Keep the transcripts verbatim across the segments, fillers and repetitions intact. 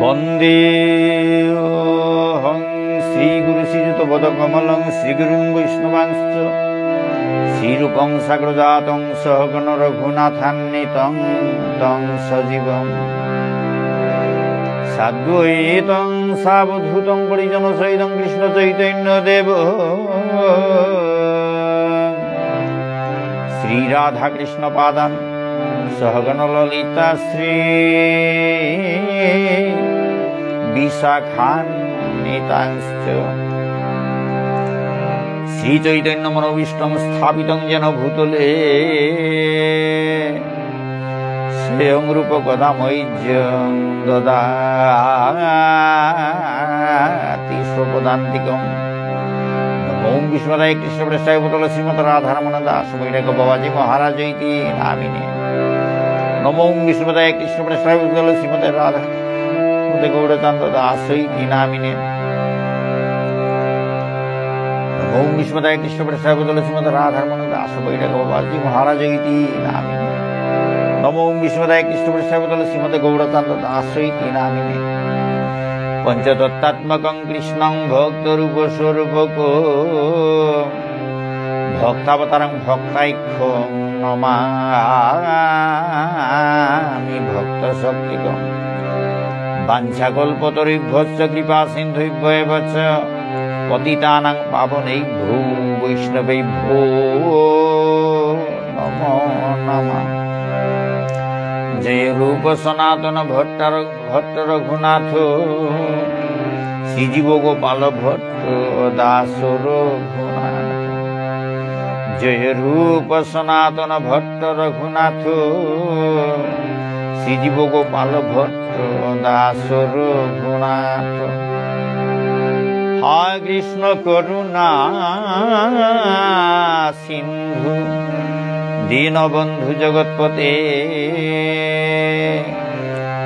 বন্দেহং শ্রীগুরু শ্রীযুত পদকমলং শ্রীগুরুং বৈষ্ণবাংশ্চ শ্রীরূপং সাগ্রজাতং সহগণ রঘুনাথান্বিতং তং সজীবং সাদ্বৈতং সাবধূতং পরিজন সহিতং কৃষ্ণ চৈতন্য দেব শ্রী রাধাকৃষ্ণ পাদান সহগণ ললিতা শ্রী বিশাখান্বিতাংশ্চ। শ্রী চৈতন্য মনোভীষ্টং স্থাপিতং যেন ভূতলে। স্বয়ং রূপ কদা মহ্যং দদাতি স্বপদান্তিকম। নমো বিষ্ণুপাদায় কৃষ্ণ প্রেষ্ঠায় ভূতলে শ্রীমতে রাধারমণ দাস বৈরাগ্য বাবাজি মহারাজ ইতি নামিনে। নমো বিষ্ণুপাদায় কৃষ্ণ প্রেষ্ঠায় ভূতলে শ্রীমতে রাধা মতে গৌরচন্দ্র দাস ইতি নামিনে। নমো বিষ্ণুপাদায় কৃষ্ণ প্রেষ্ঠায় ভূতলে শ্রীমতে রাধারমণ দাস বৈরাগ্য বাবাজি মহারাজ ইতি নামিনে। নমো বিষ্ণুপাদায় কৃষ্ণ প্রেষ্ঠায় ভূতলে শ্রীমতে গৌরচন্দ্র দাস ইতি নামিনে। পঞ্চতত্ত্বাত্মকং কৃষ্ণং ভক্তরূপ স্বরূপকম। ভক্তাবতারং ভক্তাখ্যং নমামি ভক্তশক্তিকম। বাঞ্ছাকল্পতরুভ্যশ্চ কৃপাসিন্ধুভ্য এব চ। পতিতানাং পাবনেভ্যো বৈষ্ণবেভ্যো নমো নমঃ। জয় রূপ সনাতন ভট্ট র-, ভট্ট রঘুনাথ, শ্রীজীব গোপাল ভট্ট দাস রঘুনাথ। জয় রূপ সনাতন ভট্ট রঘুনাথ, শ্রীজীব গোপাল ভট্ট দাস রঘুনাথ। হা কৃষ্ণ করুণা সিন্ধু দীনবন্ধু জগৎপতে।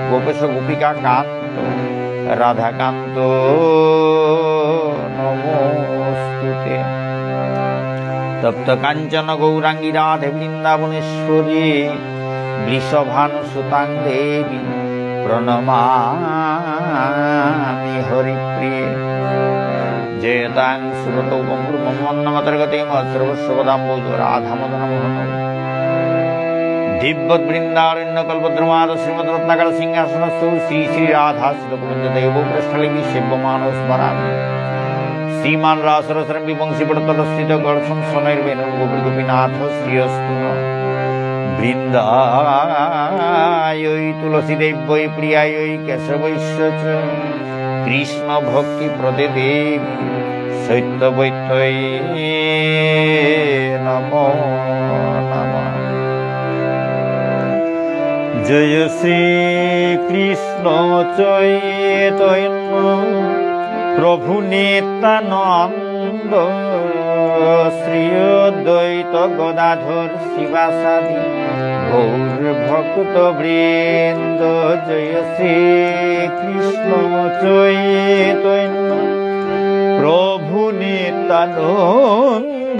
গোপেশ গোপিকা কান্ত রাধাকান্ত নমোস্তুতে। তপ্ত কাঞ্চন গৌরাঙ্গী রাধে বৃন্দাবনেশ্বরী। বৃষভানুসুতাং দেবী প্রণমামি হরিপ্রিয়ে। জয়তাং সুরতৌ পঙ্গোর্মম মন্দমতের্গতী মৎসর্বস্বপদাম্ভোজৌ রাধামদনমোহনৌ। দীব্যদ্বৃন্দারণ্যকল্পদ্রুমাধঃ শ্রীমদ্রত্নাগারসিংহাসনস্থৌ শ্রী শ্রী রাধা শ্রীলগোবিন্দদেবৌ প্রেষ্ঠালীভিঃ সেব্যমানৌ স্মরামি। শ্রীমান্ রাসরসারম্ভী বংশীবটতটস্থিতঃ কর্ষন্ বেণুস্বনৈর্গোপীর্গোপীনাথঃ শ্রিয়েঽস্তু নঃ। বৃন্দায়ৈ তুলসীদেব্যৈ প্রিয়ায়ৈ কেশবস্য চ। কৃষ্ণভক্তিপ্রদে দেবী সত্যবত্যৈ নমো নমঃ। জয় শ্রীকৃষ্ণ চৈতন্য প্রভু নিত্যানন্দ শ্রী অদ্বৈত গদাধর শ্রীবাসাদি গৌর ভক্তবৃন্দ। জয় শ্রীকৃষ্ণ চৈতন্য প্রভু নিত্যানন্দ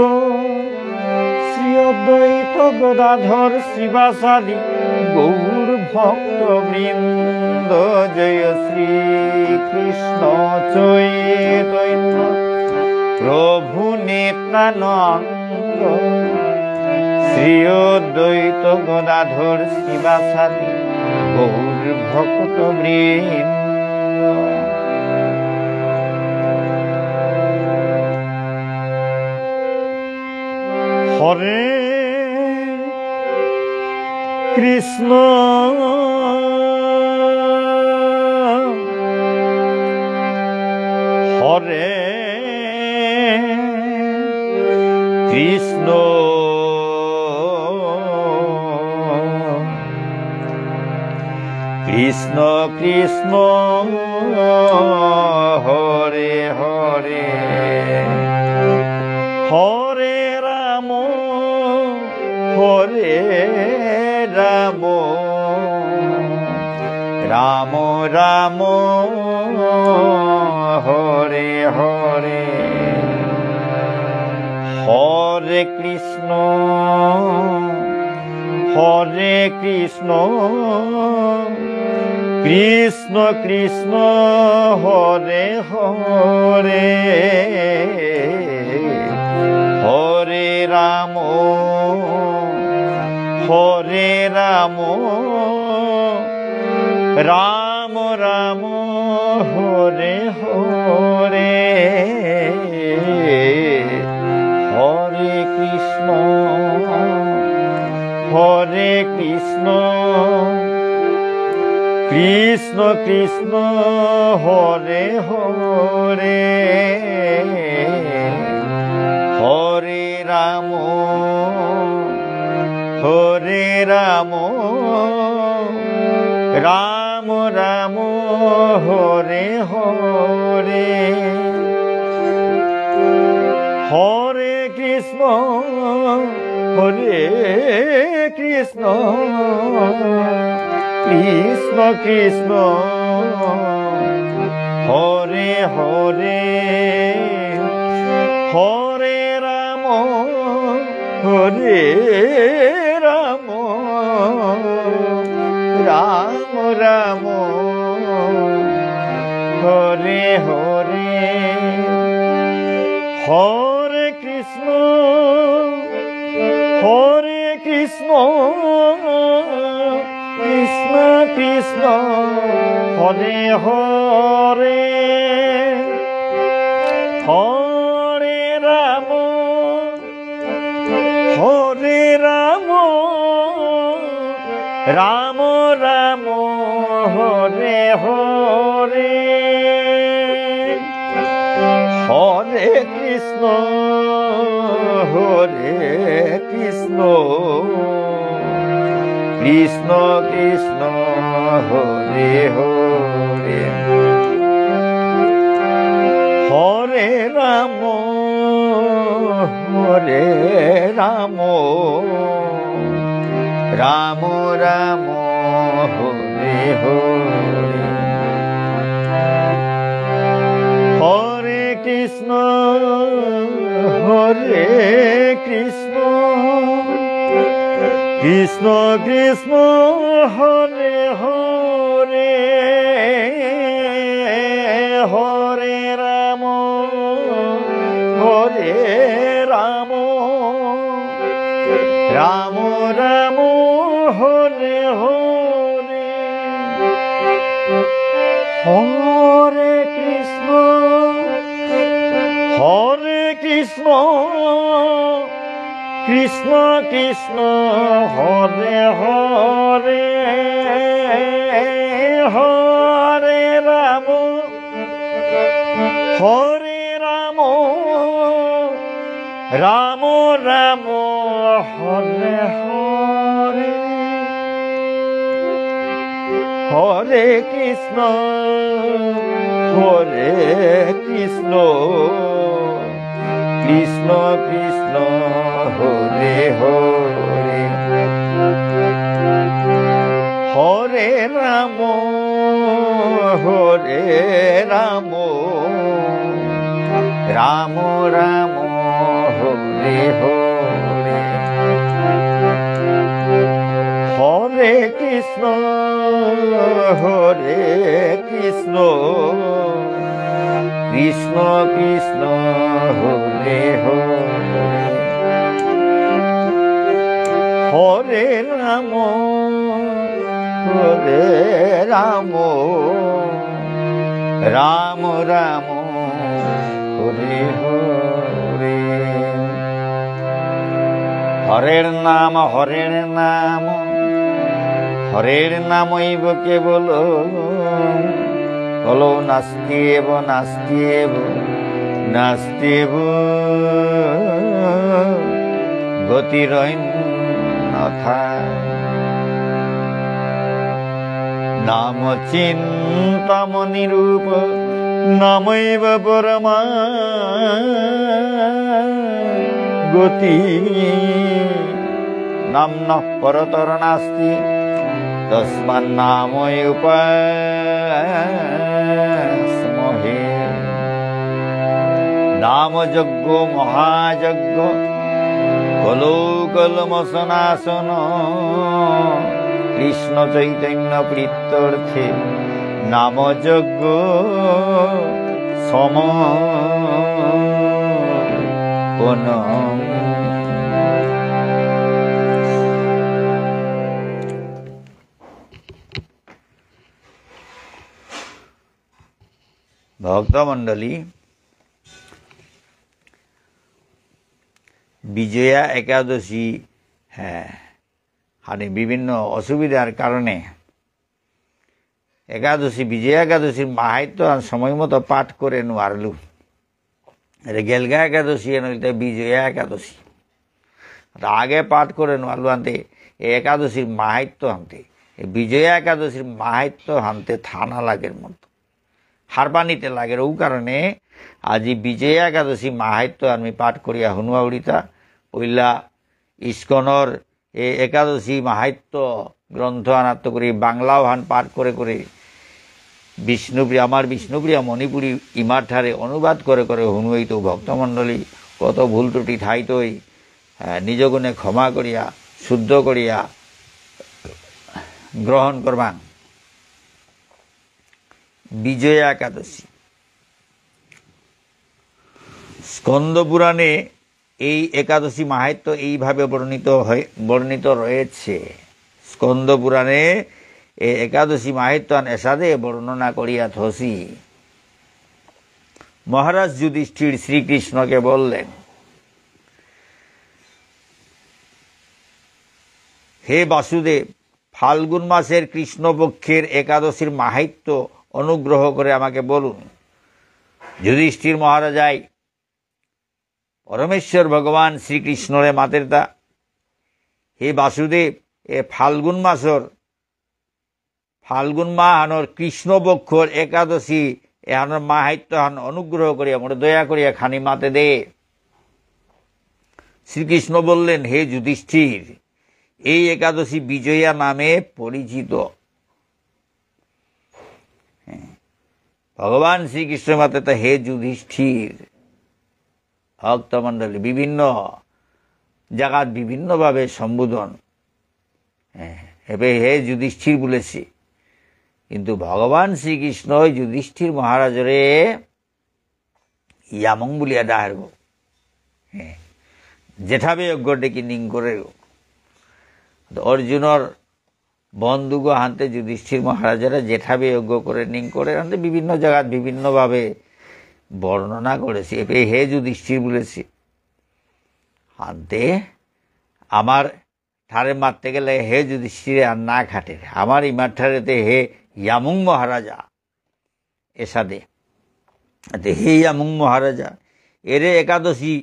শ্রী অদ্বৈত গদাধর শ্রীবাসাদি গৌর ভক্তবৃন্দ। জয় শ্রীকৃষ্ণ চৈতন্য প্রভু নিত্যানন্দ শ্রী অদ্বৈত গদাধর শ্রীবাসাদি গৌর ভক্তবৃন্দ। হরে কৃষ্ণ, হরে কৃষ্ণ, কৃষ্ণ কৃষ্ণ হরে হরে, হরে রাম হরে রাম, রাম রাম হরে হরে, হরে কৃষ্ণ হরে কৃষ্ণ, কৃষ্ণ কৃষ্ণ হরে হরে, হরে রাম হরে রাম, রাম রাম হরে হরে। হরে কৃষ্ণ, হরে কৃষ্ণ, কৃষ্ণ কৃষ্ণ, হরে হরে। হরে রাম, হরে রাম, রাম রাম, হরে হরে। হরে কৃষ্ণ, হরে কৃষ্ণ, কৃষ্ণ কৃষ্ণ, হরে হরে। হরে রাম, হরে রাম, রাম রাম, হরে হরে। হরে কৃষ্ণ, হরে কৃষ্ণ, কৃষ্ণ কৃষ্ণ, হরে হরে। হরে রাম, হরে রাম, রাম রাম, হরে হরে। হরে কৃষ্ণ, হরে কৃষ্ণ, কৃষ্ণ কৃষ্ণ, হরে হরে। হরে রাম, হরে রাম, রাম রাম, হরে হরে। হরে কৃষ্ণ, হরে কৃষ্ণ, কৃষ্ণ কৃষ্ণ, হরে হরে। হরে রাম, হরে রাম, রাম রাম, হরে হরে। হরে কৃষ্ণ, হরে কৃষ্ণ, কৃষ্ণ কৃষ্ণ, হরে হরে। হরে রাম, হরে রাম, রাম রাম, হরে হরে। হরে কৃষ্ণ, হরে কৃষ্ণ, কৃষ্ণ কৃষ্ণ, হরে হরে। হরে রাম, হরে রাম, রাম রাম, হরে হরে। হরে কৃষ্ণ, হরে কৃষ্ণ, কৃষ্ণ কৃষ্ণ, হরে হরে। হরে রাম, হরে রাম, রাম রাম, হরে হরে। হরের নাম, হরের নাম, হরের নামৈব কেবল। কলৌ নাস্ত্যেব, নাস্ত্যেব, নাস্ত্যেব গতিরন্যথা। নাম চিন্তামণি রূপ, নামৈব পরমা গতি। নাম্নঃ পরতর নাস্তি, তস্মান্নামৈব উপাস্মহে। নাম যজ্ঞ মহাযজ্ঞ, কলৌ কল্মষনাশন। কৃষ্ণ চৈতন্য প্রীত্যর্থে নাম যজ্ঞ সমর্পণ। ভক্তমণ্ডলী, বিজয়া একাদশী, হ্যাঁ, হানি বিভিন্ন অসুবিধার কারণে একাদশী, বিজয়া একাদশীর মাহাত্ম্য আর সময় মতো পাঠ করে নোয়ারলু। এরে গেলগা একাদশী এন হইতে বিজয়া একাদশী। তা আগে পাঠ করে নোয়ারলু আনতে, এই একাদশীর মাহাত্ম্য আনতে, এই বিজয়া একাদশীর মাহাত্ম্য আনতে থানা লাগের মতো। হারপানিতে লাগের, ও কারণে আজি বিজয়া একাদশী মাহাত্ম্য আমি পাঠ করিয়া হুনুয়া উড়িতা। পইলা ইস্কনর এ একাদশী মাহাত্ম্য গ্রন্থ আনাত্ত করি বাংলাও হান পাঠ করে করে বিষ্ণুপ্রিয়া, আমার বিষ্ণুপ্রিয়া মণিপুরী ইমার ঠারে অনুবাদ করে করে হুনুয়াইতো। ভক্তমণ্ডলী, কত ভুল ত্রুটি থাইতই, আহ, নিজ গুণে ক্ষমা করিয়া, শুদ্ধ করিয়া গ্রহণ করবাং। বিজয়া একাদশী। স্কন্দ পুরাণে এই একাদশী মাহাত্ম্য এইভাবে বর্ণিত হয়ে, বর্ণিত রয়েছে। স্কন্দ পুরাণে এই একাদশী মাহাত্ম্য আন এসাদে বর্ণনা করিয়া থসি। মহারাজ যুধিষ্ঠির শ্রীকৃষ্ণকে বললেন, "হে বাসুদেব, ফাল্গুন মাসের কৃষ্ণপক্ষের একাদশীর মাহাত্ম্য অনুগ্রহ করে আমাকে বলুন।" যুধিষ্ঠির মহারাজাই পরমেশ্বর ভগবান শ্রীকৃষ্ণরে মাতেরতা, "হে বাসুদেব, এ ফাল্গুন মাসর, ফাল্গুন মাহানর কৃষ্ণপক্ষর একাদশী এহানর মাহাত্ম্য হান অনুগ্রহ করিয়া মোরে দয়া করিয়া খানি মাতে দে।" শ্রীকৃষ্ণ বললেন, "হে যুধিষ্ঠির, এই একাদশী বিজয়া নামে পরিচিত।" হ্যাঁ, ভগবান শ্রীকৃষ্ণ মাতেরতা, "হে যুধিষ্ঠির।" ভক্তমণ্ডলী, বিভিন্ন জাগাত বিভিন্নভাবে সম্বোধন। হ্যাঁ, এবে হে যুধিষ্ঠির বলেছে, কিন্তু ভগবান শ্রীকৃষ্ণ যুধিষ্ঠির মহারাজরে ইয়ামং বুলিয়া ডাহারগো। হ্যাঁ, জেঠাবে যজ্ঞ ডেকে নিং করেগো। তো অর্জুনর বন্ধুগো হানতে যুধিষ্ঠির মহারাজারা জেঠাবে যজ্ঞ করে নিং করে হানতে বিভিন্ন জাগাত বিভিন্নভাবে বর্ণনা করেছে। এবে হে যুধিষ্ঠির বলেছে। হানতে আমার ঠারে মাততে গেলে হে যুধিষ্ঠিরে আর না খাটে। আমার ইমার ঠারেতে হে ইয়ামুং মহারাজা। এসাদে। তে হে ইয়ামুং মহারাজা, এরে একাদশী,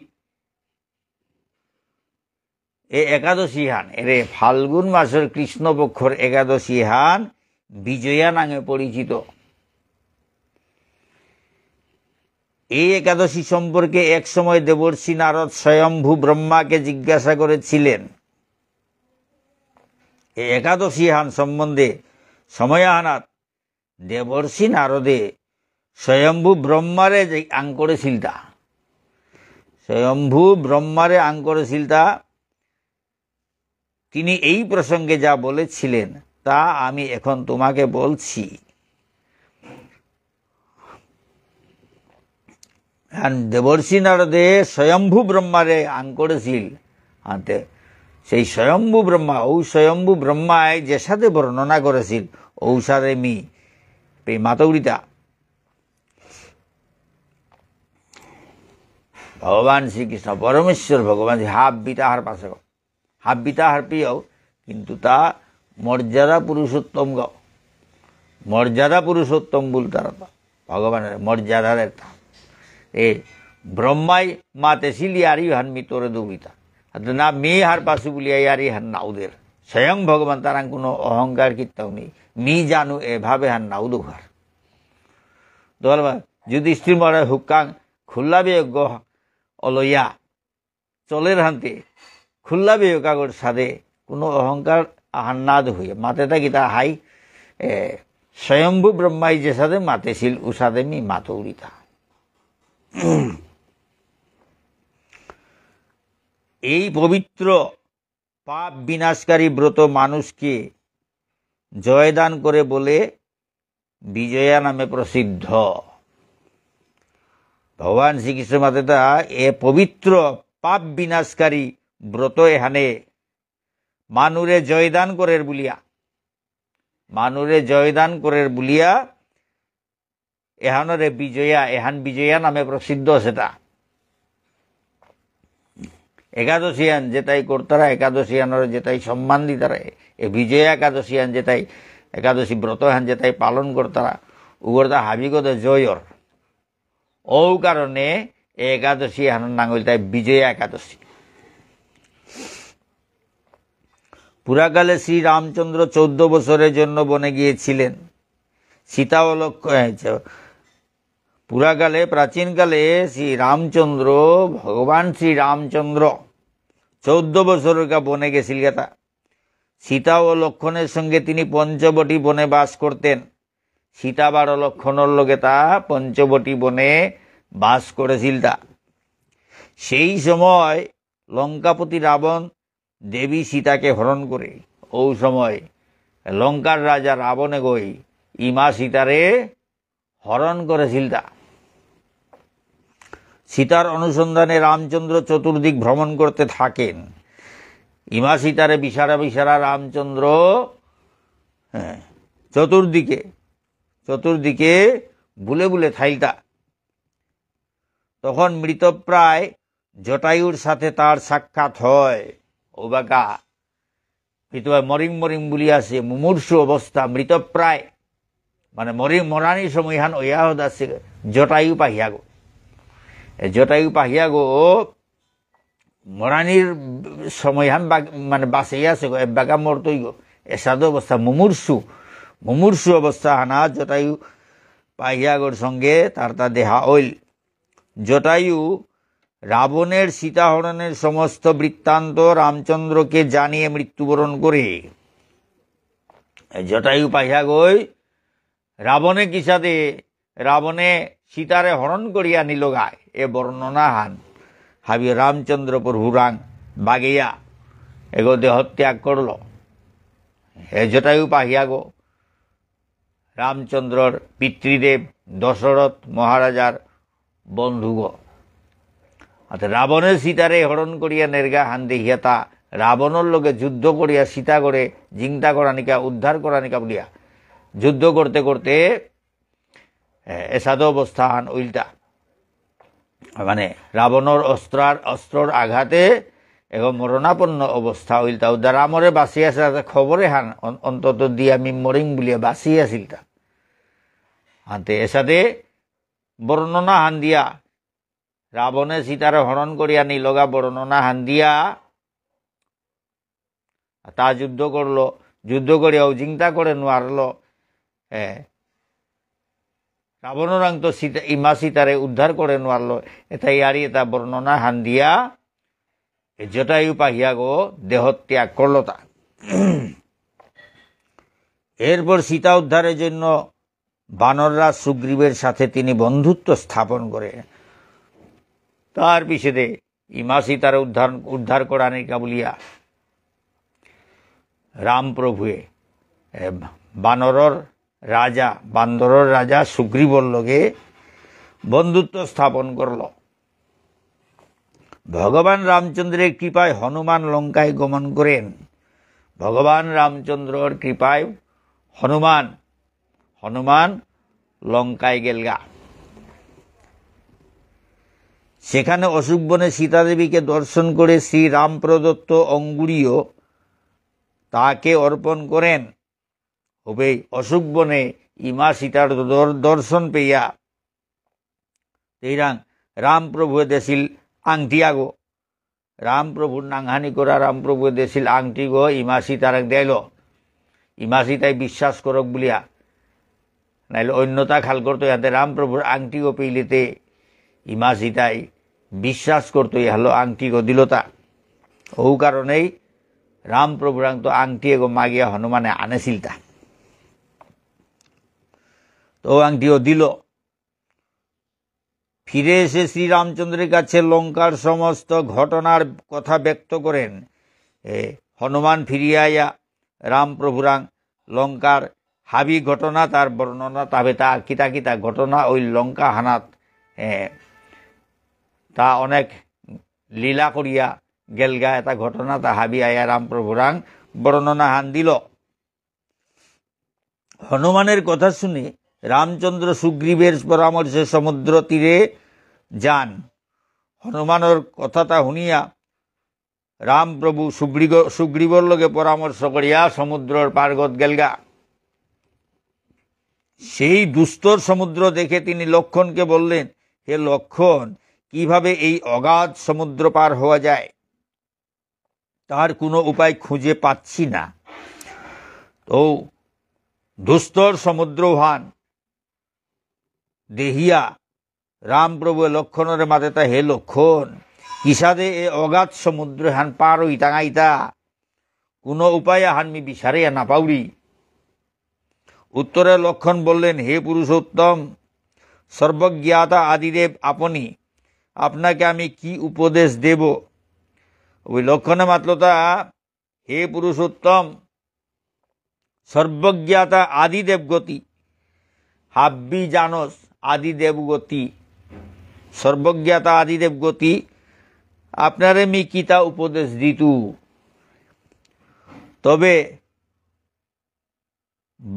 এ একাদশী হান, এরে ফাল্গুন মাসর কৃষ্ণপক্ষর একাদশী হান বিজয়া নাঙে পরিচিত। এই একাদশী সম্পর্কে এক সময় দেবর্ষি নারদ স্বয়ম্ভু ব্রহ্মাকে জিজ্ঞাসা করেছিলেন। এই একাদশী হান সম্বন্ধে সময় আহানাত দেবর্ষি নারদে স্বয়ম্ভু ব্রহ্মারে যে আং করেছিলতা, স্বয়ম্ভু ব্রহ্মারে আং করেছিলতা, তিনি এই প্রসঙ্গে যা বলেছিলেন, তা আমি এখন তোমাকে বলছি। আর দেবর্ষি নারদে স্বয়ম্ভু ব্রহ্মারে আং করেছিল। আতে সেই স্বয়ম্ভু ব্রহ্মা, ও স্বয়ম্ভু ব্রহ্মায় যেসাদে বর্ণনা করেছিল, ঔসাদে মি পে মাতৌরিতা। ভগবান শ্রীকৃষ্ণ, পরমেশ্বর ভগবান, হাব্বিতা হারপাসে গো। হাব্বিতা হারপিয়াও, কিন্তু তা মর্যাদা পুরুষোত্তম গাও। মর্যাদা পুরুষোত্তম বুলতারা তা। ভগবানের মর্যাদা দেতা। এ ব্রহ্মাই মাতেছিল ইয়ারি হান মি তোরে দুবিতা। আতে না মি হারপাসু বুলিয়া ইয়ারি হান না উদের। স্বয়ং ভগবান তারাং কোনো অহংকার কিত্তাও নেই। মি জানু এভাবে হান না উদুহার। দলবা যুধিষ্ঠির মরে হুকাং খুল্লা বিয়োগ অলয়া চলের হানতে খুল্লা বেয়কাগর সাদে কোনো অহংকার আহান না দে হইয়া মাতে তা গীতা হাই, এ, স্বয়ম্ভু ব্রহ্মাই যে সাদে মাতেছিল উ সাদে মি মাতৌরিতা। এই পবিত্র পাপ বিনাশকারী ব্রত মানুষকে জয়দান করে বলে বিজয়া নামে প্রসিদ্ধ। ভগবান শ্রীকৃষ্ণ মাতেতা এ পবিত্র পাপ বিনাশকারী ব্রত এহানে মানুরে জয়দান করের বুলিয়া, মানুরে জয়দান করের বুলিয়া এহানরে বিজয়া, এহান বিজয়া নামে প্রসিদ্ধ সেটা। একাদশী আন যেতাই করতারা, একাদশী আনরে যেতাই সম্মান দিতারা, এ বিজয়া একাদশী আন যেতাই, একাদশী ব্রত হান যেতাই পালন করতারা, উগরতা হাবিগত জয়র। ও কারণে এ একাদশী হানর নাঙ ইলতাই বিজয়া একাদশী। পুরাকালে শ্রী রামচন্দ্র চৌদ্দ বছরের জন্য বনে গিয়েছিলেন। সীতা ও লক্ষ-, এ, চ-, পুরাকালে, প্রাচীনকালে শ্রী রামচন্দ্র, ভগবান শ্রী রামচন্দ্র চৌদ্দ বছরকা বনে গেছিল কথা। সীতা ও লক্ষণের সঙ্গে তিনি পঞ্চবটী বনে বাস করতেন। সীতা বারো লক্ষণর লগে তা পঞ্চবটী বনে বাস করেছিল তা। সেই সময় লঙ্কাপতি রাবণ দেবী সীতাকে হরণ করে। ও সময় লঙ্কার রাজা রাবণে গই ইমা সীতারে হরণ করেছিল তা। সীতার অনুসন্ধানে রামচন্দ্র চতুর্দিক ভ্রমণ করতে থাকেন। ইমা সীতারে বিচারা বিচারা রামচন্দ্র, হ্যাঁ, চতুর্দিকে, চতুর্দিকে বুলে বুলে থাইলতা। তখন মৃতপ্রায় জটায়ুর সাথে তার সাক্ষাৎ হয়। ওবাকা, পিতুয়া মরিং মরিং বুলি আছে, মুমূর্ষু অবস্থা, মৃতপ্রায়। মানে মরি-, মরানি সময়হান ওয়া হদ আছে, জটায়ু পাহিয়াগো। এ জটায়ু পাহিয়াগো, মরানির সময়হান বা-, মানে বাঁচে আছে গো, এবাকা মরতই গো। এসাদ অবস্থা, মুমূর্ষু, মুমূর্ষু অবস্থা হানা জটায়ু পাহিয়াগোর সঙ্গে তার তা দেহা অইল। জটায়ু রাবণের সীতাহরণের সমস্ত বৃত্তান্ত রামচন্দ্রকে জানিয়ে মৃত্যুবরণ করে। এ জটায়ু পাহিয়াগই রাবণে কিসাদে, রাবণে সীতারে হরণ করিয়া নিলগায়, এ বর্ণনা হান হাবি রামচন্দ্র প্রভুরাং বাগেয়া এগো দেহত্যাগ করল। এ জটায়ু পাহিয়াগো রামচন্দ্রর পিতৃদেব দশরথ মহারাজার বন্ধুগ। অর্থাৎ রাবণে সীতারে হরণ করিয়া নেরগা হান দেহিয়া তা রাবণর লগে যুদ্ধ করিয়া সীতাগরে জিংতা করানিকা, উদ্ধার করানিকা বুলিয়া যুদ্ধ করতে করতে, এ, এসাদ অবস্থা হান উল্টা। মানে, রাবণর অস্ত্রার, অস্ত্রর আঘাতে এগো মরণাপন্ন অবস্থা হইল। তাও দা রামরে বাঁচি আছে, তাতে খবরে হান অন-, অন্তত দিয়া আমি মরিম বুলিয়া বাঁচি আছিল তা। আনতে এসাদে বর্ণনা হান দিয়া, রাবণে সীতারে হরণ করিয়া নিলগা বর্ণনা হান দিয়া, তা যুদ্ধ করলো, যুদ্ধ করিয়াও জিংতা করে নোয়ারলো। এ, রাবণরাং তো সীতা, ইমা সীতারে উদ্ধার করে নোয়ারলো। এটা ইয়ারি এটা বর্ণনা হান দিয়া, এ জটায়ু পাহিয়াগো দেহ ত্যাগ করলো তা। এরপর সীতা উদ্ধারের জন্য বানররাজ সুগ্রীবের সাথে তিনি বন্ধুত্ব স্থাপন করে। তার পিছেদে ইমা সীতারে উদ্ধার, উদ্ধার করানিকা বুলিয়া রাম প্রভুয়ে, এ, বানরর রাজা, বান্দরর রাজা সুগ্রীবর লগে বন্ধুত্ব স্থাপন করল। ভগবান রামচন্দ্রের কৃপায় হনুমান লঙ্কায় গমন করেন। ভগবান রামচন্দ্রর কৃপায় হনুমান, হনুমান লঙ্কায় গেলগা। সেখানে অশোক বনে সীতা দেবীকে দর্শন করে শ্রী রাম প্রদত্ত অঙ্গুরীয় তাকে অর্পণ করেন। হবেই অশোক বনে ইমা সীতার দর-, দর্শন পেয়া তেইরাং রাম প্রভু দেসিল আংটি আগো। রাম প্রভুর নাংহানি করা রাম প্রভু দেসিল আংটি গো ইমা সীতারাং দেইল। ইমা সীতাই বিশ্বাস করক বুলিয়া। নাইলে অন্যতা খাল করতো ইয়াতে রাম প্রভুর আংটি গো পেইলেতে ইমা সীতাই বিশ্বাস করতো ইহালো আংটি গো দিলতা। ও কারণেই রাম প্রভুরাং তো আংটি এগো মাগিয়া হনুমানে আনেসিলতা। তো আংটি গো দিল। ফিরে এসে শ্রীরামচন্দ্রের কাছে লঙ্কার সমস্ত ঘটনার কথা ব্যক্ত করেন। এ, হনুমান ফিরিয়া আয়া রাম প্রভুরাং লঙ্কার হাবি ঘটনা তার বর্ণনা তাবে তা কিতা কিতা ঘটনা ওই লঙ্কা হানাত, এ, তা অনেক লীলা করিয়া গেলগা এটা ঘটনা তা হাবি আয়া রাম প্রভুরাং বর্ণনা হান দিল। হনুমানের কথা শুনে রামচন্দ্র সুগ্রীবের পরামর্শে সমুদ্র তীরে যান। হনুমানর কথাটা শুনিয়া রাম প্রভু সুগ্রীব-, সুগ্রীবর লগে পরামর্শ করিয়া সমুদ্রর পারগত গেলগা। সেই দুস্তর সমুদ্র দেখে তিনি লক্ষ্মণকে বললেন, "হে লক্ষ্মণ, কিভাবে এই অগাধ সমুদ্র পার হওয়া যায়? তার কোনো উপায় খুঁজে পাচ্ছি না।" তো দুস্তর সমুদ্রহান দেহিয়া রাম প্রভু লক্ষ্মণরে মাতেতা, "হে লক্ষ্মণ, কিসাদে এ অগাধ সমুদ্র হান পার হইতাঙাইতা? কোনো উপায় হান মি বিচারে না পাউরি।" উত্তরে লক্ষ্মণ বললেন, "হে পুরুষোত্তম, সর্বজ্ঞাতা আদিদেব আপনি, আপনাকে আমি কি উপদেশ দেব?" ওই লক্ষ্মণে মাতলতা, হে পুরুষোত্তম, সর্বজ্ঞাতা আদিদেব গতি, হাব্বি জানস আদিদেব গতি, সর্বজ্ঞাতা আদিদেব গতি, আপনারে মি কিতা উপদেশ দিতু? তবে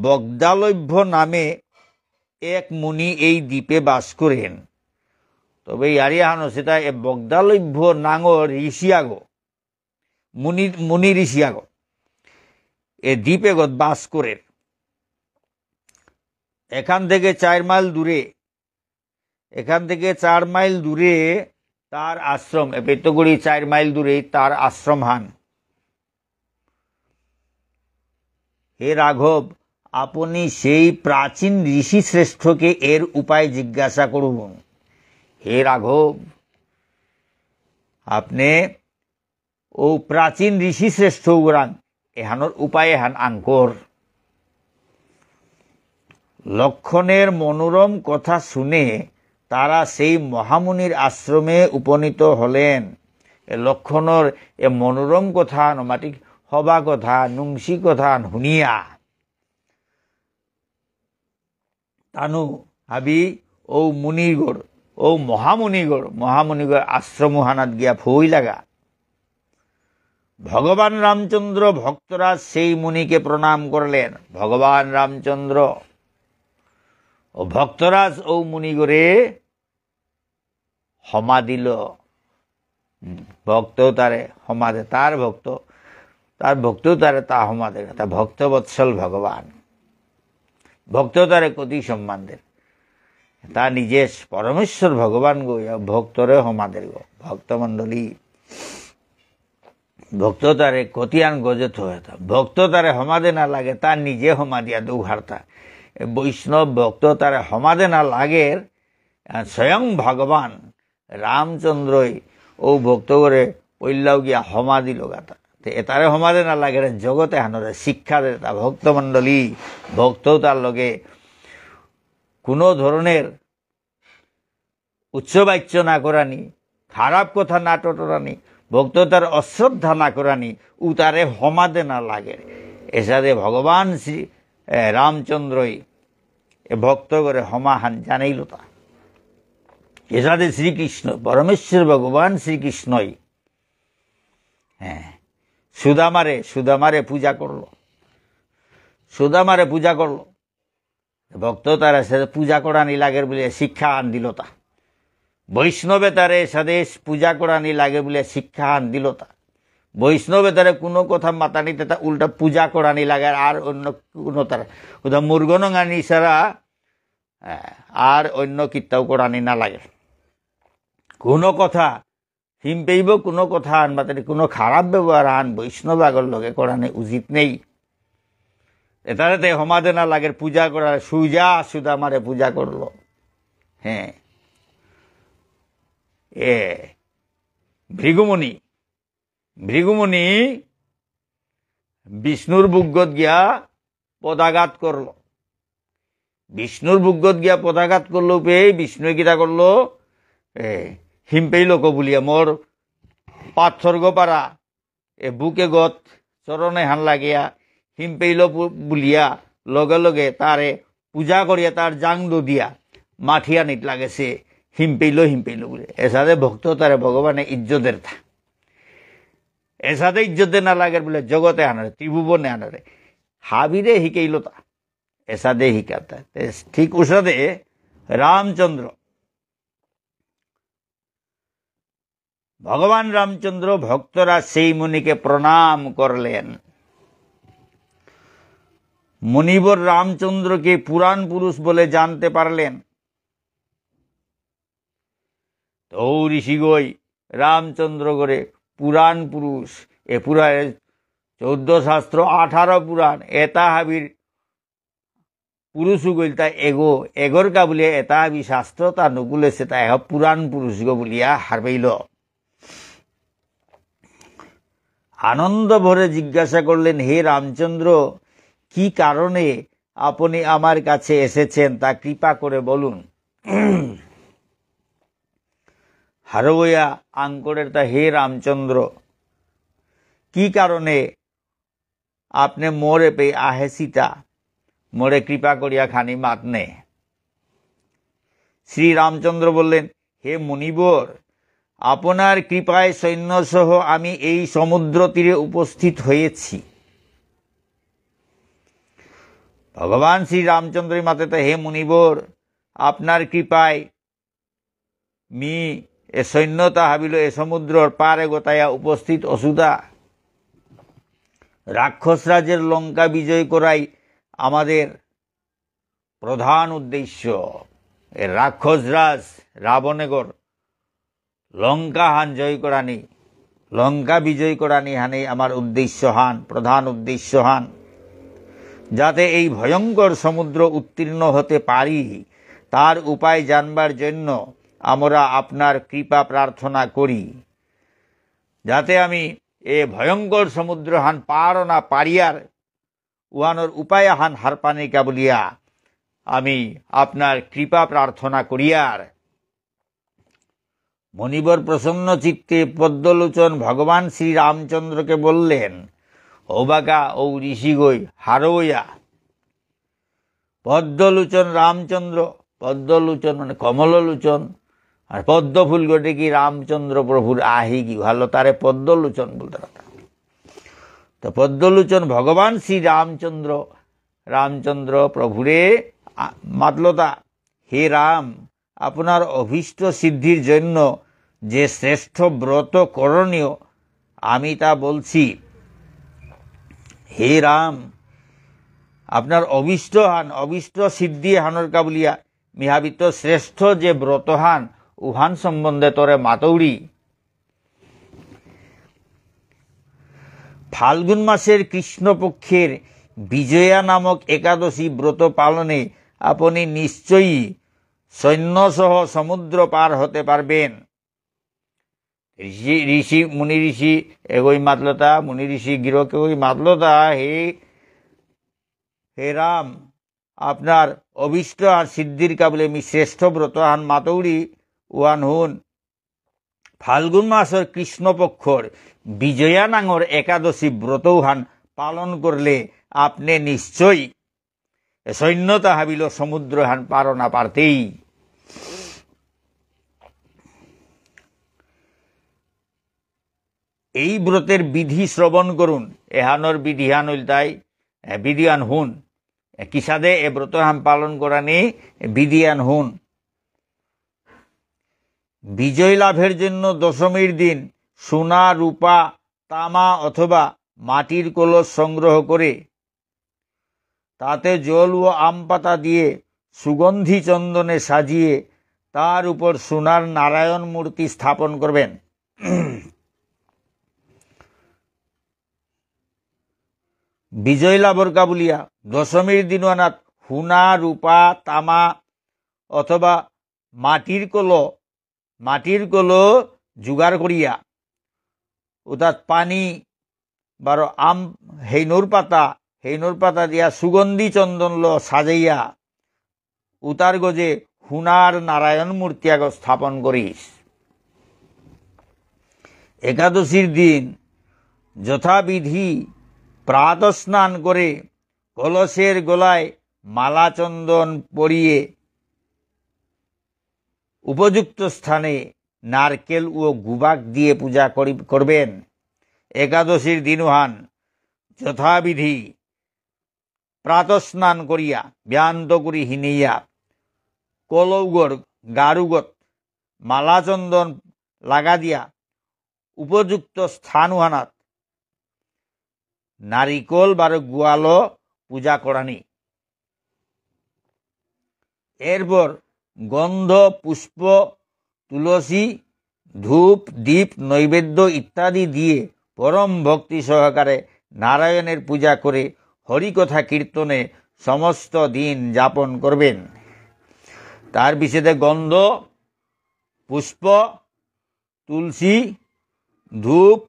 বগদালভ্য নামে এক মুনি এই দ্বীপে বাস করেন। তবে ইয়ারি হানো সেটা এ বগদালভ্য নাঙর ঋষি আগো, মুনি, মুনি ঋষি আগো, এ দ্বীপ এগত বাস করেন। এখান থেকে চার মাইল দূরে, এখান থেকে চার মাইল দূরে তার আশ্রম, এ পেতগুড়ি চার মাইল দূরে তার আশ্রম হান। হে রাঘব, আপনি সেই প্রাচীন ঋষি শ্রেষ্ঠকে এর উপায় জিজ্ঞাসা করুন। হে রাঘব, আপনি ও প্রাচীন ঋষি শ্রেষ্ঠ উরাং এহানোর উপায় এহান আঙ্কর। লক্ষণের মনোরম কথা শুনে তারা সেই মহামুনির আশ্রমে উপনীত হলেন। এ লক্ষণর এ মনোরম কথা, নমাটিক হবা কথা, নুংসি কথা হুনিয়া তানু হাবি ঔ মুনিগর, ঔ মহামুনিগর, মহামুনিগর আশ্রম হানাত গিয়া ফই লাগা। ভগবান রামচন্দ্র ভক্তরাজ সেই মুনিকে প্রণাম করলেন। ভগবান রামচন্দ্র ও ভক্তরাজ ঔ মুনিগরে হমা দিল। হুম, ভক্ত তারে হমা দে, তার ভক্ত, তার ভক্ত তারে তা হমা দে, তা ভক্ত বৎসল ভগবান। ভক্ত তারে কতি সম্মান দের। তা নিজে পরমেশ্বর ভগবান গো, ইয়া ভক্তরে হমা দের গো। ভক্তমণ্ডলী, ভক্ত তারে কতিয়ান গজে থয়ে তা। ভক্ত তারে হমা দে না লাগে, তা নিজে হমা দিয়া দৌ হারতা। এ বৈষ্ণব ভক্ত তারে হমা দে না লাগে, আর স্বয়ং ভগবান রামচন্দ্রই ঔ ভক্তগরে পইল্লাও গিয়া হমা দিল গাতা। তে এতারে হমা দে না লাগে রে, জগতে হানরে শিক্ষা দে তা। ভক্তমণ্ডলী, ভক্ত তার লগে কোনো ধরনের উচ্চবাচ্য না করানি, খারাপ কথা না টটরানি, ভক্ত তার অশ্রদ্ধা না করানি, উতারে হমা দে না লাগে। এসাদে ভগবান শ্রী, এ, রামচন্দ্রই এ ভক্তগরে হমাহান জানাইল তা। এসাদে শ্রীকৃষ্ণ, পরমেশ্বর ভগবান শ্রীকৃষ্ণই, হ্যাঁ, সুদামারে, সুদামারে পূজা করল। সুদামারে পূজা করল। ভক্ত তারে সাদে পূজা করানি লাগের বুলে শিক্ষা আন দিল তা। বৈষ্ণবে তারে সাদে পূজা করানি লাগে বুলে শিক্ষা আন দিল তা। বৈষ্ণবে তারে কোনো কথা মাতানিতে তা উল্টা পূজা করানি লাগে আর অন্য কোনো তার, উদা মুরগনঙানি ছাড়া, আহ, আর অন্য কিত্তাও করানি না লাগে। কোনো কথা হিম পেইব কোনো কথা আন, মাতানি কোনো খারাপ ব্যবহার আন, বৈষ্ণব আগর লগে করানি উচিত নেই। এতারে তে হমা দে না লাগের পূজা করার, সুজা সুদামারে পূজা করল। হ্যাঁ। এ, ভৃগুমুনি, ভৃগুমুনি বিষ্ণুর বুকগত গিয়া পদাঘাত করল। বিষ্ণুর বুকগত গিয়া পদাঘাত করল পে, বিষ্ণুয়ে কিতা করল? এ, হিমপেই লোক বুলিয়া মোর পাথর গো পারা, এ বুকে গত চরণে হান লাগিয়া হিমপেইল বু-, বুলিয়া লগে লগে তারে পূজা করিয়া তার জাং দিয়া মাঠি আনিত লাগেছে, হিমপেইল, হিমপেইল বুলে। এসাদে ভক্ত তারে ভগবানে ইজ্জত দেরতা। এসাদে ইজ্জত দে না লাগের বুলে জগতে আনারে, ত্রিভুবনে আনারে। হাবিরে হিকেইল তা। এসাদে হিকাতা। তে ঠিক উসাদে রামচন্দ্র, ভগবান রামচন্দ্র ভক্তরা সেই মুনিকে প্রণাম করলেন। মুনিবর রামচন্দ্রকে পুরাণ পুরুষ বলে জানতে পারলেন। তো ঋষিগই রামচন্দ্রগরে পুরাণ পুরুষ, এ পুরা-, এ চৌদ্দ শাস্ত্র, আঠারো পুরাণ, এতা হাবির পুরুষ গইলতা এগো, এগর কা বুলিয়া এতা হাবি শাস্ত্র তা নুকুলেসে তা এগ পুরাণ পুরুষগ বুলিয়া হারপেইল। আনন্দ ভরে জিজ্ঞাসা করলেন, "হে রামচন্দ্র, কি কারণে আপনি আমার কাছে এসেছেন, তা কৃপা করে বলুন।" হারৌয়া আঙকরের তা, "হে রামচন্দ্র, কি কারণে আপনি মোরে পে আহেসিতা, মোরে কৃপা করিয়া খানি মাতনে।" শ্রী রামচন্দ্র বললেন, "হে মুনিবর, আপনার কৃপায় সৈন্যসহ আমি এই সমুদ্র তীরে উপস্থিত হয়েছি।" ভগবান শ্রী রামচন্দ্র মাতেতা, "হে মুনিবর, আপনার কৃপায় মি এ সৈন্যতা হাবিল এ সমুদ্রর পারে গতায়া উপস্থিত অসুতা। রাক্ষসরাজের লঙ্কা বিজয় করাই আমাদের প্রধান উদ্দেশ্য। এ রাক্ষসরাজ রাবণেগর লঙ্কা হান জয় করানি, লঙ্কা বিজয় করানি হানি আমার উদ্দেশ্য হান, প্রধান উদ্দেশ্য হান। যাতে এই ভয়ঙ্কর সমুদ্র উত্তীর্ণ হতে পারি, তার উপায় জানবার জন্য আমরা আপনার কৃপা প্রার্থনা করি। যাতে আমি এ ভয়ঙ্কর সমুদ্র হান পার না পারিয়ার, উহানর উপায় হান হারপানিকা বুলিয়া আমি আপনার কৃপা প্রার্থনা করিয়ার।" মুনিবর প্রসন্ন চিত্তে পদ্মলোচন ভগবান শ্রী রামচন্দ্রকে বললেন, "ঔবাকা ঔ ঋষিগই হারৌয়া।" পদ্মলোচন রামচন্দ্র, পদ্মলোচন মানে কমললোচন, আর পদ্ম ফুল গটে কি রামচন্দ্র প্রভুর আহি কি ভালো, তারে পদ্মলোচন বলতে পারতাম। তো পদ্মলোচন ভগবান শ্রী রামচন্দ্র, রামচন্দ্র প্রভুরে আ-, মাতলতা, "হে রাম, আপনার অভীষ্ট সিদ্ধির জন্য যে শ্রেষ্ঠ ব্রত করণীয়, আমি তা বলছি। হে রাম, আপনার অভীষ্ট হান, অভীষ্ট সিদ্ধি হানর কা বুলিয়া মিহাবিত শ্রেষ্ঠ যে ব্রত হান, উহান সম্বন্ধে তোরে মাতৌরি।" ফাল্গুন মাসের কৃষ্ণপক্ষের বিজয়া নামক একাদশী ব্রত পালনে আপনি নিশ্চয়ই সৈন্যসহ সমুদ্র পার হতে পারবেন। ঋষি, ঋষি, মুনি ঋষি এগই মাতলতা, মুনি ঋষি গিরক এগই মাতলতা, হে, হে রাম, আপনার অভীষ্ট আর সিদ্ধির কা বুলে মি শ্রেষ্ঠ ব্রত হান মাতৌরি, উহান হুন। ফাল্গুন মাসর কৃষ্ণপক্ষর বিজয়া নাঙর একাদশী ব্রত হান পালন করলে আপনি নিশ্চয়ই এ সৈন্যতা হাবিল সমুদ্র হান পার না পারতেই। এই ব্রতের বিধি শ্রবণ করুন। এহানর বিধিহান ইলতাই, এ, বিধিহান হুন। এ, কিসাদে এ ব্রতহান পালন করানি, এ, বিধিহান হুন। বিজয় লাভের জন্য দশমীর দিন সোনা, রূপা, তামা অথবা মাটির কলস সংগ্রহ করে তাতে জল ও আম পাতা দিয়ে সুগন্ধি চন্দনে সাজিয়ে তার উপর সোনার নারায়ণ মূর্তি স্থাপন করবেন। বিজয় লাভর কা বুলিয়া দশমীর দিন আনাত সোনা, রূপা, তামা অথবা মাটির কলস, মাটির কলস জোগাড় করিয়া, উতাত পানি বারো আম, হেইনুর পাতা, হেইনুর পাতা দিয়া সুগন্ধি চন্দনলো সাজাইয়া, উতার গজে সোনার নারায়ণ মূর্তি আগ স্থাপন করিস। একাদশীর দিন যথাবিধি প্রাতঃস্নান করে কলসের গলায় মালা চন্দন পরিয়ে উপযুক্ত স্থানে নারকেল ও গুবাক দিয়ে পূজা করি-, করবেন। একাদশীর দিনহান যথাবিধি প্রাতঃস্নান করিয়া, ব্যান্ত করি হিনেইয়া, কলৌগর গারুগত মালা চন্দন লাগা দিয়া উপযুক্ত স্থান উহানাত নারিকল বারো গুয়ালো পূজা করানি। এরপর গন্ধ, পুষ্প, তুলসী, ধূপ, দীপ, নৈবেদ্য ইত্যাদি দিয়ে পরম ভক্তি সহকারে নারায়ণের পূজা করে হরিকথা কীর্তনে সমস্ত দিন যাপন করবেন। তার পিছেদে গন্ধ, পুষ্প, তুলসী, ধূপ,